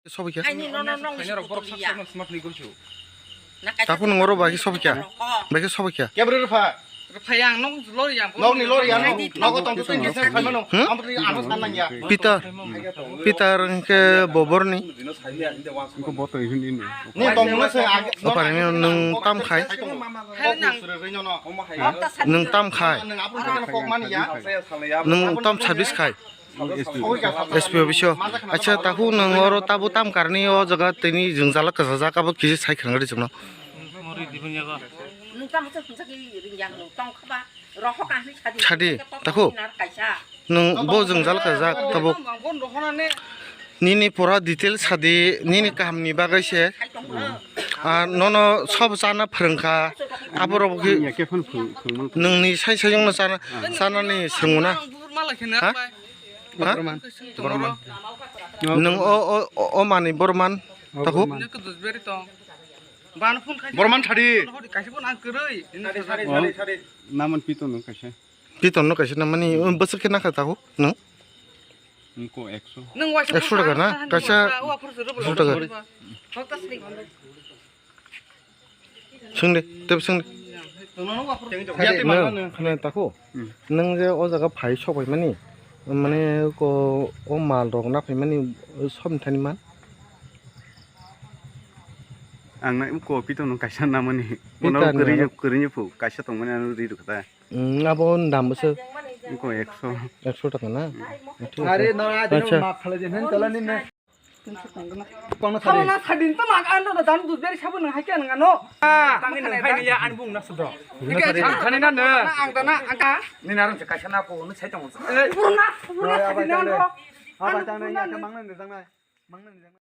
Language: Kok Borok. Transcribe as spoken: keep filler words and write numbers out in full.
Sobaikha. Aini no no no. Khaina rok borok sak sak no smat ni gulchu. Takhuk nwng oro bai khe sobaikha. Bai khe sobaikha. Kebri rwpha. Rwphai ang nok lori yang. Nok ni lori yang. Nogo tong tong kisa khaimano. Hmm? Amri ano san nang ya. Peter. Peter hwnkhe boborni. Ko boto hin hin. Ni tong no se age. Opar ni nwng tam khai. Nwng tam khai. Nwng tam sabis khai. S P office o. Acha, takhuk nwng oro tabo tam karni o jaga tini jwngjal kwchajak, abo kisa sai khwrwng di chwngno. Sadi, takhuk. Nwng bo jwngjal kwchajak tabo. Nini pura detail sadi, nini kahamni bagwi se. Ah, nono sob chana phwrwngkha. Aborok khe nwngni sai sai jongno chana, chanani swngo na. Ha? Ha? Borman. Borman. Nwng o, o, o, o mani Borman. O takhuk. Borman. Borman thadi. Kaisa bo nang kwrwi. Naman Piton no kaisa. Piton no kaisa namani, um, bwswk khe nakha takhuk nwng? Nwng ko ekso. Ekso taka na? Kaisa ekso taka. Swngdi, tebo swngdi. Nwng, khna takhuk. Hmm. Nwng je o jaga phai sok phaimani, mane ko o mal rok na phaimani, som thani man? Ang na ko Piton no kaisa namani. Piton no. Kono kwrwi no, kwrwi no phu, kaisa tongmani ano ri rwkha ta. Hmm, abo dam bwswk? Ko ekso. Ekso taka na? Hmm. Are no, adi no. Acha. Map khala din han chala nin na. Kono thari. Kono thari to mak ando da dan dudberi sabu nang hai kya nang ano. Ah, tangin nang hai niya an bung na sudro. Ike thani na na. Ang ta na, ang ta. Ni narum se kaisa na ko, ni sai tong. Eh, purna, purna thari na ando. Aba tang na ya ka mang na ni tang na. Mang na ni tang na.